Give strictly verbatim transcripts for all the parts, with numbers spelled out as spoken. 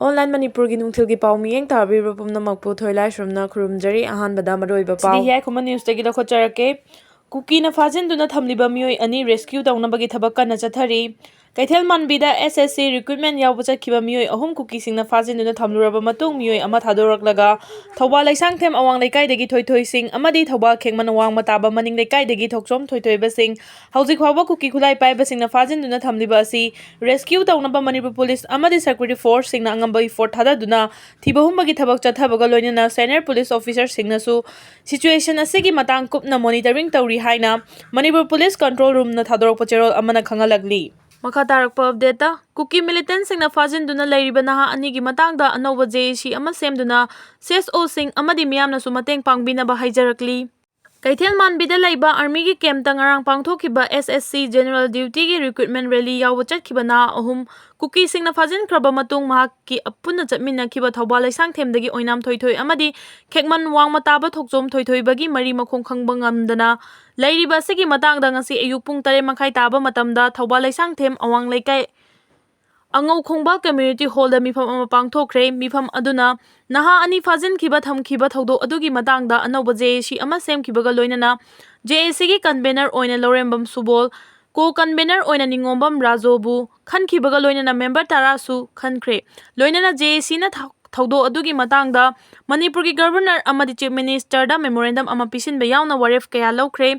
Online ꯃꯅꯤꯄꯨꯔꯒꯤ ꯅꯨꯡꯊꯤꯜꯒꯤ ꯄꯥꯎ ꯃꯤꯠꯌꯦꯡ ꯇꯥꯕꯤꯔꯤꯕ ꯄꯨꯝꯅꯃꯛꯄꯨ ꯊꯣꯏꯂꯥꯏꯁ꯭ꯔꯝꯅ ꯈꯨꯔꯨꯝꯖꯔꯤ꯫ ꯑꯍꯥꯟꯕꯗ ꯃꯔꯨꯑꯣꯏꯕ ꯄꯥꯎ꯫ ꯁꯤꯗꯤ ꯍꯤꯌꯥꯏ ꯈꯨꯃꯟ ꯅ꯭ꯌꯨꯁꯇꯒꯤ ꯂꯧꯈꯠꯆꯔꯛꯀꯦ꯫ ꯀꯨꯀꯤꯅ ꯐꯥꯖꯤꯟꯗꯨꯅ ꯊꯝꯂꯤꯕ ꯃꯤꯑꯣꯏ ꯑꯅꯤ rescue ꯇꯧꯅꯕꯒꯤ ꯊꯕꯛ ꯀꯟꯅ ꯆꯠꯊꯔꯤ꯫ ꯀꯩꯊꯦꯜ ꯃꯥꯟꯕꯤꯗ S S C recruitment ꯌꯥꯎꯕ ꯆꯠꯈꯤꯕ ꯃꯤꯑꯣꯏ ꯑꯍꯨꯝ ꯀꯨꯀꯤꯁꯤꯡꯅ ꯐꯥꯖꯤꯟꯗꯨꯅ ꯊꯝꯂꯨꯔꯕ ꯃꯇꯨꯡ, ꯃꯤꯑꯣꯏ ꯑꯃ ꯊꯥꯗꯣꯔꯛꯂꯒ ꯊꯧꯕꯥꯜ ꯂꯩꯁꯥꯡꯊꯦꯝ ꯑꯋꯥꯡ ꯂꯩꯀꯥꯏꯗꯒꯤ ꯊꯣꯏꯊꯣꯏ ꯁꯤꯡ ꯑꯃꯗꯤ ꯊꯧꯕꯥꯜ ꯈꯦꯛꯃꯟ ꯋꯥꯡꯃ ꯇꯥꯕ ꯃꯅꯤꯡ ꯂꯩꯀꯥꯏꯗꯒꯤ ꯊꯣꯛꯆꯣꯝ ꯊꯣꯏꯊꯣꯏꯕ ꯁꯤꯡ ꯍꯧꯖꯤꯛ ꯐꯥꯎꯕ ꯀꯨꯀꯤ ꯈꯨꯠꯂꯥꯏ ꯄꯥꯏꯕꯁꯤꯡꯅ ꯐꯥꯖꯤꯟꯗꯨꯅ ꯊꯝꯂꯤꯕ ꯑꯁꯤ rescue ꯇꯧꯅꯕ ꯃꯅꯤꯄꯨꯔ ꯄꯨꯂꯤꯁ ꯑꯃꯗꯤ security force ꯁꯤꯡꯅ ꯑꯉꯝꯕ effort ꯊꯥꯗꯗꯨꯅ ꯊꯤꯕ ꯍꯨꯝꯕꯒꯤ ꯊꯕꯛ ꯆꯠꯊꯕꯒ ꯂꯣꯏꯅꯅ senior police officer ꯁꯤꯡꯅꯁꯨ situation ꯑꯁꯤꯒꯤ ꯃꯇꯥꯡ ꯀꯨꯞꯅ monitoring ꯇꯧꯔꯤ ꯍꯥꯏꯅ ꯃꯅꯤꯄꯨꯔ ꯄꯨꯂꯤꯁ control room ꯅ ꯊꯥꯗꯣꯔꯛꯄ ꯆꯦꯔꯣꯜ ꯑꯃꯅ ꯈꯪꯍꯜꯂꯛꯂꯤ꯫ ꯃꯈꯥ ꯇꯥꯔꯛꯄ update ꯇ, ꯀꯨꯀꯤ militant ꯁꯤꯡꯅ ꯐꯥꯖꯤꯟꯗꯨꯅ ꯂꯩꯔꯤꯕ ꯅꯍꯥ ꯑꯅꯤꯒꯤ ꯃꯇꯥꯡꯗ ꯑꯅꯧꯕ J A C ꯑꯃ ꯁꯦꯝꯗꯨꯅ C S O ꯁꯤꯡ ꯑꯃꯗꯤ ꯃꯤꯌꯥꯝꯅꯁꯨ ꯃꯇꯦꯡ ꯄꯥꯡꯕꯤꯅꯕ ꯍꯥꯏꯖꯔꯛꯂꯤ꯫ ꯀꯩꯊꯦꯜ ꯃꯥꯟꯕꯤꯗ ꯂꯩꯕ army ꯒꯤ camp ꯇ ꯉꯔꯥꯡ ꯄꯥꯡꯊꯣꯛꯈꯤꯕ S S C general duty ꯒꯤ recruitment rally ꯌꯥꯎꯕ ꯆꯠꯈꯤꯕ ꯅꯍꯥ ꯑꯍꯨꯝ ꯀꯨꯀꯤꯁꯤꯡꯅ ꯐꯥꯖꯤꯟꯈ꯭ꯔꯕ ꯃꯇꯨꯡ, ꯃꯍꯥꯛꯀꯤ ꯄꯨꯟꯅ ꯆꯠꯃꯤꯟꯅꯈꯤꯕ ꯊꯧꯕꯥꯜ ꯂꯩꯁꯥꯡꯊꯦꯝꯗꯒꯤ ꯑꯣꯏꯅꯥꯝ ꯊꯣꯏꯊꯣꯏ ꯑꯃꯗꯤ ꯈꯦꯛꯃꯟ ꯋꯥꯡꯃ ꯇꯥꯕ ꯊꯣꯛꯆꯣꯝ ꯊꯣꯏꯊꯣꯏꯕꯒꯤ ꯃꯔꯤ ꯃꯈꯣꯡ ꯈꯪꯕ ꯉꯝꯗꯅ ꯂꯩꯔꯤꯕ ꯑꯁꯤꯒꯤ ꯃꯇꯥꯡꯗ ꯉꯁꯤ ꯑꯌꯨꯛ ꯄꯨꯡ ꯇꯔꯦꯠ ꯃꯈꯥꯏ ꯇꯥꯕ ꯃꯇꯝꯗ ꯊꯧꯕꯥꯜ ꯂꯩꯁꯥꯡꯊꯦꯝ ꯑꯋꯥꯡ ꯂꯩꯀꯥꯏ ꯑꯉꯧ ꯈꯣꯡꯕꯥꯜ community hall ꯗ ꯃꯤꯐꯝ ꯑꯃ ꯄꯥꯡꯊꯣꯛꯈ꯭ꯔꯦ꯫ ꯃꯤꯐꯝ ꯑꯗꯨꯅ ꯅꯍꯥ ꯑꯅꯤ ꯐꯥꯖꯤꯟꯈꯤꯕ ꯊꯝꯈꯤꯕ ꯊꯧꯗꯣꯛ ꯑꯗꯨꯒꯤ ꯃꯇꯥꯡꯗ ꯑꯅꯧꯕ J A C ꯑꯃ ꯁꯦꯝꯈꯤꯕꯒ ꯂꯣꯏꯅꯅ J A C ꯒꯤ convener ꯑꯣꯏꯅ ꯂꯧꯔꯦꯝꯕꯝ ꯁꯨꯕꯣꯜ, co convener ꯑꯣꯏꯅ ꯅꯤꯉꯣꯝꯕꯝ ꯔꯥꯖꯣꯕꯨ ꯈꯟꯈꯤꯕꯒ ꯂꯣꯏꯅꯅ member ꯇꯔꯥꯁꯨ ꯈꯟꯈ꯭ꯔꯦ꯫ ꯂꯣꯏꯅꯅ J A C ꯅ ꯊ-, ꯊꯧꯗꯣꯛ ꯑꯗꯨꯒꯤ ꯃꯇꯥꯡꯗ ꯃꯅꯤꯄꯨꯔꯒꯤ governor ꯑꯃꯗꯤ chief minister ꯗ memorandum ꯑꯃ ꯄꯤꯁꯤꯟꯕ ꯌꯥꯎꯅ ꯋꯥꯔꯦꯞ ꯀꯌꯥ ꯂꯧꯈ꯭ꯔꯦ꯫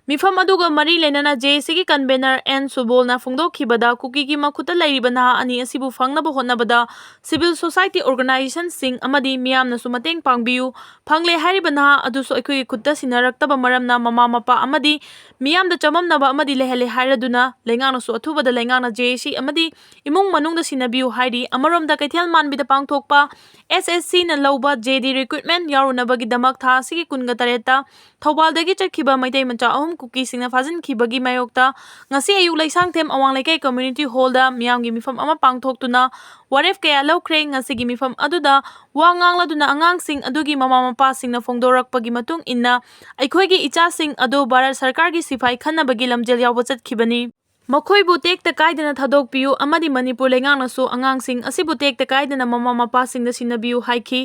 ꯃꯤꯐꯝ ꯑꯗꯨꯒ ꯃꯔꯤ ꯂꯩꯅꯅ J A C ꯒꯤ convener N ꯁꯨꯕꯣꯜꯅ ꯐꯣꯡꯗꯣꯛꯈꯤꯕꯗ, ꯀꯨꯀꯤꯒꯤ ꯃꯈꯨꯠꯇ ꯂꯩꯔꯤꯕ ꯅꯍꯥ ꯑꯅꯤ ꯑꯁꯤꯕꯨ ꯐꯪꯅꯕ ꯍꯣꯠꯅꯕꯗ civil society organization ꯁꯤꯡ ꯑꯃꯗꯤ ꯃꯤꯌꯥꯝꯅꯁꯨ ꯃꯇꯦꯡ ꯄꯥꯡꯕꯤꯌꯨ꯫ ꯐꯪꯂꯦ ꯍꯥꯏꯔꯤꯕ ꯅꯍꯥ ꯑꯗꯨꯁꯨ ꯑꯩꯈꯣꯏꯒꯤ ꯈꯨꯠꯇ ꯁꯤꯟꯅꯔꯛꯇꯕ ꯃꯔꯝꯅ ꯃꯃꯥ ꯃꯄꯥ ꯑꯃꯗꯤ ꯃꯤꯌꯥꯝꯗ ꯆꯃꯝꯅꯕ ꯑꯃꯗꯤ ꯂꯩꯍꯜꯂꯦ ꯍꯥꯏꯔꯗꯨꯅ ꯂꯩꯉꯥꯛꯅꯁꯨ ꯑꯊꯨꯕꯗ ꯂꯩꯉꯥꯛꯅ J A C ꯑꯃꯗꯤ ꯏꯃꯨꯡ ꯃꯅꯨꯡꯗ ꯁꯤꯟꯅꯕꯤꯌꯨ ꯍꯥꯏꯔꯤ꯫ ꯑꯃꯔꯣꯝꯗ ꯀꯩꯊꯦꯜ ꯃꯥꯟꯕꯤꯗ ꯄꯥꯡꯊꯣꯛꯄ S S C ꯅ ꯂꯧꯕ J D recruitment ꯌꯥꯎꯔꯨꯅꯕꯒꯤꯗꯃꯛ ꯊꯥ ꯑꯁꯤꯒꯤ ꯀꯨꯟꯒ ꯇꯔꯦꯠꯇ ꯊꯧꯕꯥꯜꯗꯒꯤ ꯆꯠꯈꯤꯕ ꯃꯩꯇꯩ ꯃꯆꯥ ꯑꯍꯨꯝ ꯀꯨꯀꯤꯁꯤꯡꯅ ꯐꯥꯖꯤꯟꯈꯤꯕꯒꯤ ꯃꯥꯌꯣꯛꯇ ꯉꯁꯤ ꯑꯌꯨꯛ ꯂꯩꯁꯥꯡꯊꯦꯝ ꯑꯋꯥꯡ ꯂꯩꯀꯥꯏ community hall ꯗ ꯃꯤꯌꯥꯝꯒꯤ ꯃꯤꯐꯝ ꯑꯃ ꯄꯥꯡꯊꯣꯛꯇꯨꯅ ꯋꯥꯔꯦꯞ ꯀꯌꯥ ꯂꯧꯈ꯭ꯔꯦ꯫ ꯉꯁꯤꯒꯤ ꯃꯤꯐꯝ ꯑꯗꯨꯗ ꯋꯥ ꯉꯥꯡꯂꯗꯨꯅ ꯑꯉꯥꯡꯁꯤꯡ ꯑꯗꯨꯒꯤ ꯃꯃꯥ ꯃꯄꯥꯁꯤꯡꯅ ꯐꯣꯡꯗꯣꯔꯛꯄꯒꯤ ꯃꯇꯨꯡ ꯏꯟꯅ ꯑꯩꯈꯣꯏꯒꯤ ꯏꯆꯥꯁꯤꯡ ꯑꯗꯨ ꯚꯥꯔꯠ ꯁꯔꯀꯥꯔꯒꯤ ꯁꯤꯐꯥꯏ ꯈꯟꯅꯕꯒꯤ ꯂꯝꯖꯦꯜ ꯌꯥꯎꯕ ꯆꯠꯈꯤꯕꯅꯤ꯫ ꯃꯈꯣꯏꯕꯨ ꯇꯦꯛꯇ ꯀꯥꯏꯗꯅ ꯊꯥꯗꯣꯛꯄꯤꯌꯨ ꯑꯃꯗꯤ ꯃꯅꯤꯄꯨꯔ ꯂꯩꯉꯥꯛꯅꯁꯨ ꯑꯉꯥꯡꯁꯤꯡ ꯑꯁꯤꯕꯨ ꯇꯦꯛꯇ ꯀꯥꯏꯗꯅ ꯃꯃꯥ ꯃꯄꯥꯁꯤꯡꯗ ꯁꯤꯟꯅꯕꯤꯌꯨ ꯍꯥꯏꯈꯤ꯫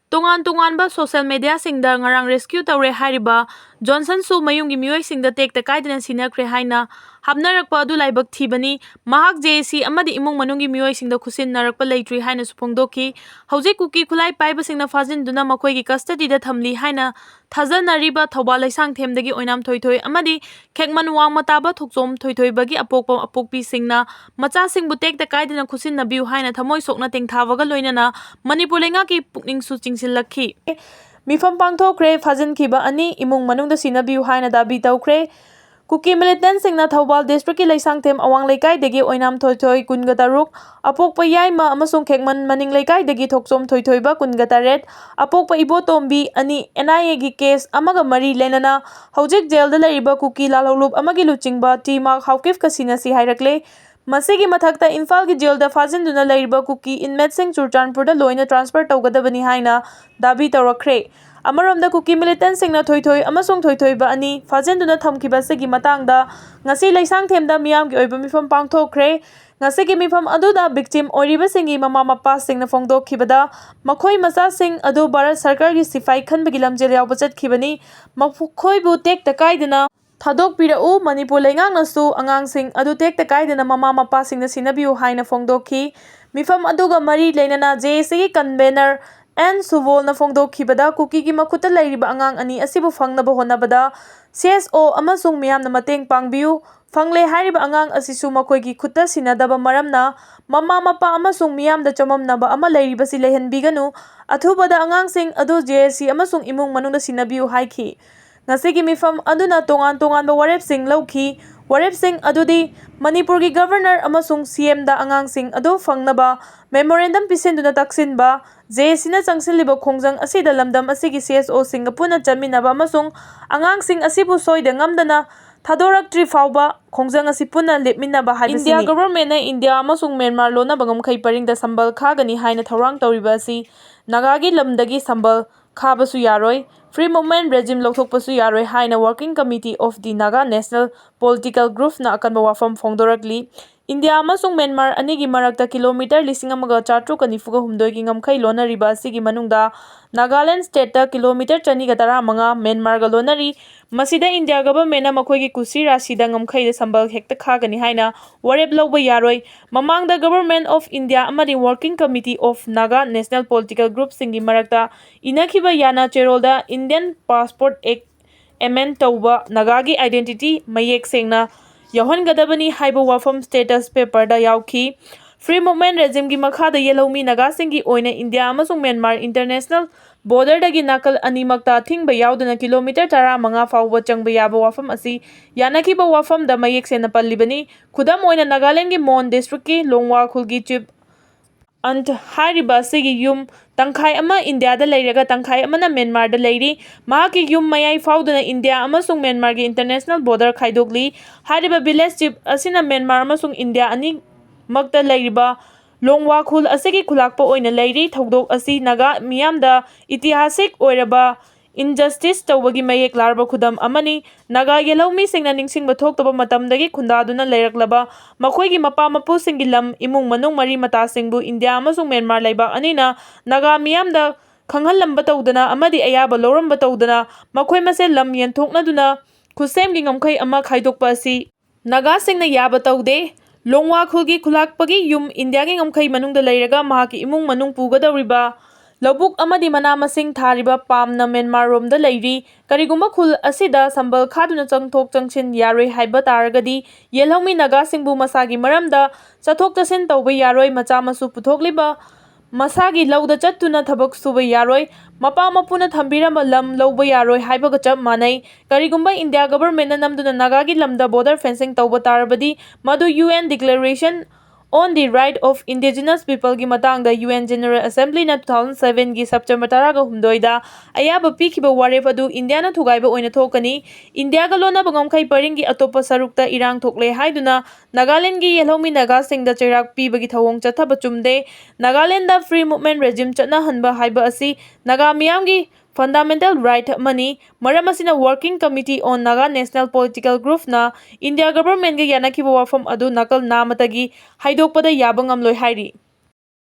ꯇꯣꯉꯥꯟ ꯇꯣꯉꯥꯟꯕ social mediaꯁꯤꯡꯗ ꯉꯔꯥꯡ rescue ꯇꯧꯔꯦ ꯍꯥꯏꯔꯤꯕ ꯖꯣꯟꯁꯟꯁꯨ ꯃꯌꯨꯝꯒꯤ ꯃꯤꯑꯣꯏꯁꯤꯡꯗ ꯇꯦꯛꯇ ꯀꯥꯏꯗꯅ ꯁꯤꯟꯅꯈ꯭ꯔꯦ ꯍꯥꯏꯅ ꯍꯥꯞꯅꯔꯛꯄ ꯑꯗꯨ ꯂꯥꯏꯕꯛ ꯊꯤꯕꯅꯤ꯫ ꯃꯍꯥꯛ JAC ꯑꯃꯗꯤ ꯏꯃꯨꯡ ꯃꯅꯨꯡꯒꯤ ꯃꯤꯑꯣꯏꯁꯤꯡꯗ ꯈꯨꯠꯁꯤꯟꯅꯔꯛꯄ ꯂꯩꯇ꯭ꯔꯤ ꯍꯥꯏꯅꯁꯨ ꯐꯣꯡꯗꯣꯛꯈꯤ꯫ ꯍꯧꯖꯤꯛ ꯀꯨꯀꯤ ꯈꯨꯠꯂꯥꯏ ꯄꯥꯏꯕꯁꯤꯡꯅ ꯐꯥꯖꯤꯟꯗꯨꯅ ꯃꯈꯣꯏꯒꯤ custodyꯗ ꯊꯝꯂꯤ ꯍꯥꯏꯅ ꯊꯥꯖꯅꯔꯤꯕ ꯊꯧꯕꯥꯜ ꯂꯩꯁꯥꯡꯊꯦꯝꯗꯒꯤ ꯑꯣꯏꯅꯥꯝ ꯊꯣꯏꯊꯣꯏ ꯑꯃꯗꯤ ꯈꯦꯛꯃꯟ ꯋꯥꯡꯃ ꯇꯥꯕ ꯊꯣꯛꯆꯣꯝ ꯊꯣꯏꯊꯣꯏꯕꯒꯤ ꯑꯄꯣꯛꯄ ꯑꯄꯣꯛꯄꯤꯁꯤꯡꯅ ꯃꯆꯥꯁꯤꯡꯕꯨ ꯇꯦꯛꯇ ꯀꯥꯏꯗꯅ ꯈꯨꯠꯁꯤꯟꯅꯕꯤꯌꯨ ꯍꯥꯏꯅ ꯊꯃꯣꯏ ꯁꯣꯛꯅ ꯇꯦꯡꯊꯥꯕꯒ ꯂꯣꯏꯅꯅ ꯃꯅꯤꯄꯨꯔ ꯂꯩꯉꯥꯛꯀꯤ ꯄꯨꯛꯅꯤꯡꯁꯨ ꯆꯤꯡꯁꯤꯜꯂꯛꯈꯤ꯫ ꯃꯤꯐꯝ ꯄꯥꯡꯊꯣꯛꯈ꯭ꯔꯦ꯫ ꯐꯥꯖꯤꯟꯈꯤꯕ ꯑꯅꯤ ꯏꯃꯨꯡ ꯃꯅꯨꯡꯗ ꯁꯤꯟꯅꯕꯤꯌꯨ ꯍꯥꯏꯅ ꯗꯥꯕꯤ ꯇꯧꯈ꯭ꯔꯦ꯫ ꯀꯨꯀꯤ militantꯁꯤꯡꯅ ꯊꯧꯕꯥꯜ districtꯀꯤ ꯂꯩꯁꯥꯡꯊꯦꯝ ꯑꯋꯥꯡ ꯂꯩꯀꯥꯏꯗꯒꯤ ꯑꯣꯏꯅꯥꯝ ꯊꯣꯏꯊꯣꯏ, ꯀꯨꯟꯒ ꯇꯔꯨꯛ, ꯑꯄꯣꯛꯄ ꯌꯥꯏꯃ ꯑꯃꯁꯨꯡ ꯈꯦꯛꯃꯟ ꯃꯅꯤꯡ ꯂꯩꯀꯥꯏꯗꯒꯤ ꯊꯣꯛꯆꯣꯝ ꯊꯣꯏꯊꯣꯏꯕ, ꯀꯨꯟꯒ ꯇꯔꯦꯠ, ꯑꯄꯣꯛꯄ ꯏꯕꯣꯇꯣꯝꯕꯤ ꯑꯅꯤ NIAꯒꯤ case ꯑꯃꯒ ꯃꯔꯤ ꯂꯩꯅꯅ ꯍꯧꯖꯤꯛ jailꯗ ꯂꯩꯔꯤꯕ ꯀꯨꯀꯤ ꯂꯥꯜꯍꯧꯂꯨꯞ ꯑꯃꯒꯤ ꯂꯨꯆꯤꯡꯕ ꯇꯤ ꯃꯥꯔꯛ ꯍꯥꯎꯀꯤꯞꯀ ꯁꯤꯟꯅꯁꯤ ꯍꯥꯏꯔꯛꯂꯦ꯫ ꯃꯁꯤꯒꯤ ꯃꯊꯛꯇ ꯏꯝꯐꯥꯜꯒꯤ jailꯗ ꯐꯥꯖꯤꯟꯗꯨꯅ ꯂꯩꯔꯤꯕ ꯀꯨꯀꯤ inmateꯁꯤꯡ ꯆꯨꯔꯆꯥꯟꯄꯨꯔꯗ ꯂꯣꯏꯅ transfer ꯇꯧꯒꯗꯕꯅꯤ ꯍꯥꯏꯅ ꯗꯥꯕꯤ ꯇꯧꯔꯛꯈ꯭ꯔꯦ꯫ ꯑꯃꯔꯣꯝꯗ ꯀꯨꯀꯤ militantꯁꯤꯡꯅ ꯊꯣꯏꯊꯣꯏ ꯑꯃꯁꯨꯡ ꯊꯣꯏꯊꯣꯏꯕ ꯑꯅꯤ ꯐꯥꯖꯤꯟꯗꯨꯅ ꯊꯝꯈꯤꯕ ꯑꯁꯤꯒꯤ ꯃꯇꯥꯡꯗ ꯉꯁꯤ ꯂꯩꯁꯥꯡꯊꯦꯝꯗ ꯃꯤꯌꯥꯝꯒꯤ ꯑꯣꯏꯕ ꯃꯤꯐꯝ ꯄꯥꯡꯊꯣꯛꯈ꯭ꯔꯦ꯫ ꯉꯁꯤꯒꯤ ꯃꯤꯐꯝ ꯑꯗꯨꯗ victim ꯑꯣꯏꯔꯤꯕꯁꯤꯡꯒꯤ ꯃꯃꯥ ꯃꯄꯥꯁꯤꯡꯅ ꯐꯣꯡꯗꯣꯛꯈꯤꯕꯗ ꯃꯈꯣꯏ ꯃꯆꯥꯁꯤꯡ ꯑꯗꯨ ꯚꯥꯔꯠ ꯁꯔꯀꯥꯔꯒꯤ ꯁꯤꯐꯥꯏ ꯈꯟꯕꯒꯤ ꯂꯝꯖꯦꯜ ꯌꯥꯎꯕ ꯆꯠꯈꯤꯕꯅꯤ꯫ ꯃꯈꯣꯏꯕꯨ ꯇꯦꯛꯇ ꯀꯥꯏꯗꯅ ꯊꯥꯗꯣꯛꯄꯤꯔꯛꯎ꯫ ꯃꯅꯤꯄꯨꯔ ꯂꯩꯉꯥꯛꯅꯁꯨ ꯑꯉꯥꯡꯁꯤꯡ ꯑꯗꯨ ꯇꯦꯛꯇ ꯀꯥꯏꯗꯅ ꯃꯃꯥ ꯃꯄꯥꯁꯤꯡꯅ ꯁꯤꯟꯅꯕꯤꯌꯨ ꯍꯥꯏꯅ ꯐꯣꯡꯗꯣꯛꯈꯤ꯫ ꯃꯤꯐꯝ ꯑꯗꯨꯒ ꯃꯔꯤ ꯂꯩꯅꯅ JACꯒꯤ convener ꯑꯦꯟ ꯁꯨꯕꯣꯜꯅ ꯐꯣꯡꯗꯣꯛꯈꯤꯕꯗ ꯀꯨꯀꯤꯒꯤ ꯃꯈꯨꯠꯇ ꯂꯩꯔꯤꯕ ꯑꯉꯥꯡ ꯑꯅꯤ ꯑꯁꯤꯕꯨ ꯐꯪꯅꯕ ꯍꯣꯠꯅꯕꯗ CSO ꯑꯃꯁꯨꯡ ꯃꯤꯌꯥꯝꯅ ꯃꯇꯦꯡ ꯄꯥꯡꯕꯤꯌꯨ꯫ ꯐꯪꯂꯦ ꯍꯥꯏꯔꯤꯕ ꯑꯉꯥꯡ ꯑꯁꯤꯁꯨ ꯃꯈꯣꯏꯒꯤ ꯈꯨꯠꯇ ꯁꯤꯟꯅꯗꯕ ꯃꯔꯝꯅ ꯃꯃꯥ ꯃꯄꯥ ꯑꯃꯁꯨꯡ ꯃꯤꯌꯥꯝꯗ ꯆꯃꯝꯅꯕ ꯑꯃ ꯂꯩꯔꯤꯕꯁꯤ ꯂꯩꯍꯟꯕꯤꯒꯅꯨ꯫ ꯑꯊꯨꯕꯗ ꯑꯉꯥꯡꯁꯤꯡ ꯑꯗꯨ JAC ꯑꯃꯁꯨꯡ ꯏꯃꯨꯡ ꯃꯅꯨꯡꯗ ꯁꯤꯟꯅꯕꯤꯌꯨ ꯍꯥꯏꯈꯤ꯫ ꯉꯁꯤꯒꯤ ꯃꯤꯐꯝ ꯑꯗꯨꯅ ꯇꯣꯉꯥꯟ ꯇꯣꯉꯥꯟꯕ ꯋꯥꯔꯦꯞꯁꯤꯡ ꯂꯧꯈꯤ꯫ ꯋꯥꯔꯦꯞꯁꯤꯡ ꯑꯗꯨꯗꯤ ꯃꯅꯤꯄꯨꯔꯒꯤ governor ꯑꯃꯁꯨꯡ CMꯗ ꯑꯉꯥꯡꯁꯤꯡ ꯑꯗꯨ ꯐꯪꯅꯕ memorandum ꯄꯤꯁꯤꯟꯗꯨꯅ ꯇꯛꯁꯤꯟꯕ, JACꯅ ꯆꯪꯁꯤꯜꯂꯤꯕ ꯈꯣꯡꯖꯪ ꯑꯁꯤꯗ ꯂꯝꯗꯝ ꯑꯁꯤꯒꯤ CSOꯁꯤꯡꯒ ꯄꯨꯟꯅ ꯆꯠꯃꯤꯟꯅꯕ ꯑꯃꯁꯨꯡ ꯑꯉꯥꯡꯁꯤꯡ ꯑꯁꯤꯕꯨ ꯁꯣꯏꯗ ꯉꯝꯗꯅ ꯊꯥꯗꯣꯔꯛꯇ꯭ꯔꯤ ꯐꯥꯎꯕ ꯈꯣꯡꯖꯪ ꯑꯁꯤ ꯄꯨꯟꯅ ꯂꯦꯞꯃꯤꯟꯅꯕ ꯍꯥꯏꯕꯁꯤꯅꯤ꯫ India governmentꯅ India ꯑꯃꯁꯨꯡ ꯃ꯭ꯌꯥꯟꯃꯥꯔ ꯂꯣꯟꯅꯕ ꯉꯝꯈꯩ ꯄꯔꯤꯡꯗ ꯁꯝꯕꯜ ꯈꯥꯒꯅꯤ ꯍꯥꯏꯅ ꯊꯧꯔꯥꯡ ꯇꯧꯔꯤꯕ ꯑꯁꯤ ꯅꯥꯒꯥꯒꯤ ꯂꯝꯗꯒꯤ ꯁꯝꯕꯜ ꯈꯥꯕꯁꯨ ꯌꯥꯔꯣꯏ꯫ Free Movement Regime ꯂꯧꯊꯣꯛꯄꯁꯨ ꯌꯥꯔꯣꯏ ꯍꯥꯏꯅ Working Committee of the Naga National Political Groups ꯅ ꯑꯀꯟꯕ ꯋꯥꯐꯝ ꯐꯣꯡꯗꯣꯔꯛꯂꯤ꯫ ꯏꯟꯗꯤꯌꯥ ꯑꯃꯁꯨꯡ ꯃ꯭ꯌꯥꯟꯃꯥꯔ ꯑꯅꯤꯒꯤ ꯃꯔꯛꯇ ꯀꯤꯂꯣꯃꯤꯇꯔ ꯂꯤꯁꯤꯡ ꯑꯃꯒ ꯆꯥꯇ꯭ꯔꯨꯛꯀ ꯅꯤꯐꯨꯒ ꯍꯨꯝꯗꯣꯏꯒꯤ ꯉꯝꯈꯩ ꯂꯣꯟꯅꯔꯤꯕ ꯑꯁꯤꯒꯤ ꯃꯅꯨꯡꯗ ꯅꯥꯒꯥꯂꯦꯟ state ꯇ ꯀꯤꯂꯣꯃꯤꯇꯔ ꯆꯅꯤꯒ ꯇꯔꯥꯃꯉꯥ ꯃ꯭ꯌꯥꯟꯃꯥꯔꯒ ꯂꯣꯟꯅꯔꯤ꯫ ꯃꯁꯤꯗ ꯏꯟꯗꯤꯌꯥ government ꯅ ꯃꯈꯣꯏꯒꯤ ꯀꯨꯁꯤ ꯔꯥꯁꯤꯗ ꯉꯝꯈꯩꯗ ꯁꯝꯕꯜ ꯍꯦꯛꯇ ꯈꯥꯒꯅꯤ ꯍꯥꯏꯅ ꯋꯥꯔꯦꯞ ꯂꯧꯕ ꯌꯥꯔꯣꯏ꯫ ꯃꯃꯥꯡꯗ Government of India ꯑꯃꯗꯤ Working Committee of Naga National Political Groups ꯁꯤꯡꯒꯤ ꯃꯔꯛꯇ ꯏꯅꯈꯤꯕ ꯌꯥꯅ ꯆꯦꯔꯣꯜꯗ Indian Passport Act amend ꯇꯧꯕ, ꯅꯥꯒꯥꯒꯤ identity ꯃꯌꯦꯛ ꯁꯦꯡꯅ ꯌꯥꯎꯍꯟꯒꯗꯕꯅꯤ ꯍꯥꯏꯕ ꯋꯥꯐꯝ status paper ꯗ ꯌꯥꯎꯈꯤ꯫ Free Movement Regime ꯒꯤ ꯃꯈꯥꯗ ꯌꯦꯜꯍꯧꯃꯤ ꯅꯥꯒꯥꯁꯤꯡꯒꯤ ꯑꯣꯏꯅ ꯏꯟꯗꯤꯌꯥ ꯑꯃꯁꯨꯡ ꯃ꯭ꯌꯥꯟꯃꯥꯔ international border ꯗꯒꯤ ꯅꯥꯀꯜ ꯑꯅꯤꯃꯛꯇ ꯑꯊꯤꯡꯕ ꯌꯥꯎꯗꯅ ꯀꯤꯂꯣꯃꯤꯇꯔ ꯇꯔꯥꯃꯉꯥ ꯐꯥꯎꯕ ꯆꯪꯕ ꯌꯥꯕ ꯋꯥꯐꯝ ꯑꯁꯤ ꯌꯥꯅꯈꯤꯕ ꯋꯥꯐꯝꯗ ꯃꯌꯦꯛ ꯁꯦꯡꯅ ꯄꯜꯂꯤꯕꯅꯤ꯫ ꯈꯨꯗꯝ ꯑꯣꯏꯅ, ꯅꯥꯒꯥꯂꯦꯟꯒꯤ ꯃꯣꯟ district ꯀꯤ ꯂꯣꯡꯋꯥ ꯈꯨꯜꯒꯤ ꯆꯤꯞ ꯑꯟꯠ ꯍꯥꯏꯔꯤꯕ ꯑꯁꯤꯒꯤ ꯌꯨꯝ ꯇꯪꯈꯥꯏ ꯑꯃ ꯏꯟꯗꯤꯌꯥꯗ ꯂꯩꯔꯒ ꯇꯪꯈꯥꯏ ꯑꯃꯅ ꯃ꯭ꯌꯥꯟꯃꯥꯔꯗ ꯂꯩꯔꯤ꯫ ꯃꯍꯥꯛꯀꯤ ꯌꯨꯝ ꯃꯌꯥꯏ ꯐꯥꯎꯗꯨꯅ ꯏꯟꯗꯤꯌꯥ ꯑꯃꯁꯨꯡ ꯃ꯭ꯌꯥꯟꯃꯥꯔꯒꯤ international border ꯈꯥꯏꯗꯣꯛꯂꯤ꯫ ꯍꯥꯏꯔꯤꯕ village chief ꯑꯁꯤꯅ ꯃ꯭ꯌꯥꯟꯃꯥꯔ ꯑꯃꯁꯨꯡ ꯏꯟꯗꯤꯌꯥ ꯑꯅꯤꯃꯛꯇ ꯂꯩꯔꯤꯕ ꯂꯣꯡꯋꯥ ꯈꯨꯜ ꯑꯁꯤꯒꯤ ꯈꯨꯂꯥꯛꯄ ꯑꯣꯏꯅ ꯂꯩꯔꯤ꯫ ꯊꯧꯗꯣꯛ ꯑꯁꯤ ꯅꯥꯒꯥ ꯃꯤꯌꯥꯝꯗ ꯏꯇꯤꯍꯥꯁꯤꯛ ꯑꯣꯏꯔꯕ injustice ꯇꯧꯕꯒꯤ ꯃꯌꯦꯛ ꯂꯥꯔꯕ ꯈꯨꯗꯝ ꯑꯃꯅꯤ꯫ ꯅꯥꯒꯥ ꯌꯦꯜꯍꯧꯃꯤꯁꯤꯡꯅ ꯅꯤꯡꯁꯤꯡꯕ ꯊꯣꯛꯇꯕ ꯃꯇꯝꯗꯒꯤ ꯈꯨꯟꯗꯥꯗꯨꯅ ꯂꯩꯔꯛꯂꯕ ꯃꯈꯣꯏꯒꯤ ꯃꯄꯥ ꯃꯄꯨꯁꯤꯡꯒꯤ ꯂꯝ, ꯏꯃꯨꯡ ꯃꯅꯨꯡ, ꯃꯔꯤ ꯃꯇꯥꯁꯤꯡꯕꯨ ꯏꯟꯗꯤꯌꯥ ꯑꯃꯁꯨꯡ ꯃ꯭ꯌꯥꯟꯃꯥꯔ ꯂꯩꯕꯥꯛ ꯑꯅꯤꯅ ꯅꯥꯒꯥ ꯃꯤꯌꯥꯝꯗ ꯈꯪꯍꯜꯂꯝꯕ ꯇꯧꯗꯅ ꯑꯃꯗꯤ ꯑꯌꯥꯕ ꯂꯧꯔꯝꯕ ꯇꯧꯗꯅ ꯃꯈꯣꯏ ꯃꯁꯦꯜ ꯂꯝ ꯌꯦꯟꯊꯣꯛꯅꯗꯨꯅ ꯈꯨꯠꯁꯦꯝꯒꯤ ꯉꯝꯈꯩ ꯑꯃ ꯈꯥꯏꯗꯣꯛꯄ ꯑꯁꯤ ꯅꯥꯒꯥꯁꯤꯡꯅ ꯌꯥꯕ ꯇꯧꯗꯦ꯫ ꯂꯣꯡꯋꯥ ꯈꯨꯜꯒꯤ ꯈꯨꯂꯥꯛꯄꯒꯤ ꯌꯨꯝ ꯏꯟꯗꯤꯌꯥꯒꯤ ꯉꯝꯈꯩ ꯃꯅꯨꯡꯗ ꯂꯩꯔꯒ ꯃꯍꯥꯛꯀꯤ ꯏꯃꯨꯡ ꯃꯅꯨꯡ ꯄꯨꯒꯗꯧꯔꯤꯕ ꯂꯧꯕꯨꯛ ꯑꯃꯗꯤ ꯃꯅꯥ ꯃꯁꯤꯡ ꯊꯥꯔꯤꯕ ꯄꯥꯝꯅ ꯃ꯭ꯌꯥꯟꯃꯥꯔ ꯔꯣꯝꯗ ꯂꯩꯔꯤ꯫ ꯀꯔꯤꯒꯨꯝꯕ ꯈꯨꯜ ꯑꯁꯤꯗ ꯁꯝꯕꯜ ꯈꯥꯗꯨꯅ ꯆꯪꯊꯣꯛ ꯆꯪꯁꯤꯟ ꯌꯥꯔꯣꯏ ꯍꯥꯏꯕ ꯇꯥꯔꯒꯗꯤ, ꯌꯦꯜꯍꯧꯃꯤ ꯅꯥꯒꯥꯁꯤꯡꯕꯨ ꯃꯁꯥꯒꯤ ꯃꯔꯝꯗ ꯆꯠꯊꯣꯛ ꯆꯠꯁꯤꯟ ꯇꯧꯕ ꯌꯥꯔꯣꯏ, ꯃꯆꯥ ꯃꯁꯨ ꯄꯨꯊꯣꯛꯂꯤꯕ ꯃꯁꯥꯒꯤ ꯂꯧꯗ ꯆꯠꯇꯨꯅ ꯊꯕꯛ ꯁꯨꯕ ꯌꯥꯔꯣꯏ, ꯃꯄꯥ ꯃꯄꯨꯅ ꯊꯝꯕꯤꯔꯝꯕ ꯂꯝ ꯂꯧꯕ ꯌꯥꯔꯣꯏ ꯍꯥꯏꯕꯒ ꯆꯞ ꯃꯥꯟꯅꯩ꯫ ꯀꯔꯤꯒꯨꯝꯕ ꯏꯟꯗꯤꯌꯥ government ꯅ ꯅꯝꯗꯨꯅ ꯅꯥꯒꯥꯒꯤ ꯂꯝꯗ border fencing ꯇꯧꯕ ꯇꯥꯔꯕꯗꯤ, ꯃꯗꯨ UN Declaration on the Right of Indigenous People ꯒꯤ ꯃꯇꯥꯡꯗ UN General Assembly ꯅ two thousand seven ꯒꯤ September ꯇꯔꯥꯒ ꯍꯨꯝꯗꯣꯏꯗ ꯑꯌꯥꯕ ꯄꯤꯈꯤꯕ ꯋꯥꯔꯦꯞ ꯑꯗꯨ ꯏꯟꯗꯤꯌꯥꯅ ꯊꯨꯒꯥꯏꯕ ꯑꯣꯏꯅ ꯊꯣꯛꯀꯅꯤ꯫ ꯏꯟꯗꯤꯌꯥꯒ ꯂꯣꯟꯅꯕ ꯉꯝꯈꯩ ꯄꯔꯤꯡꯒꯤ ꯑꯇꯣꯞꯄ ꯁꯔꯨꯛꯇ ꯏꯔꯥꯡ ꯊꯣꯛꯂꯦ ꯍꯥꯏꯗꯨꯅ ꯅꯥꯒꯥꯂꯦꯟꯒꯤ ꯌꯦꯜꯍꯧꯃꯤ ꯅꯥꯒꯥꯁꯤꯡꯗ ꯆꯩꯔꯥꯛ ꯄꯤꯕꯒꯤ ꯊꯧꯑꯣꯡ ꯆꯠꯊꯕ ꯆꯨꯝꯗꯦ꯫ ꯅꯥꯒꯥꯂꯦꯟꯗ free movement regime ꯆꯠꯅꯍꯟꯕ ꯍꯥꯏꯕ ꯑꯁꯤ ꯅꯥꯒꯥ ꯃꯤꯌꯥꯝꯒꯤ ꯐꯟꯗꯥꯃꯦꯟꯇꯦꯜ ꯔꯥꯏꯠ ꯑꯃꯅꯤ꯫ ꯃꯔꯝ ꯑꯁꯤꯅ Working Committee on Naga National Political Groupꯅ ꯏꯟꯗꯤꯌꯥ ꯒꯚꯔꯟꯃꯦꯟꯠꯒ ꯌꯥꯅꯈꯤꯕ ꯋꯥꯐꯝ ꯑꯗꯨ ꯅꯥꯀꯜ ꯅꯥꯃꯇꯒꯤ ꯍꯥꯏꯗꯣꯛꯄꯗ ꯌꯥꯕ ꯉꯝꯂꯣꯏ ꯍꯥꯏꯔꯤ꯫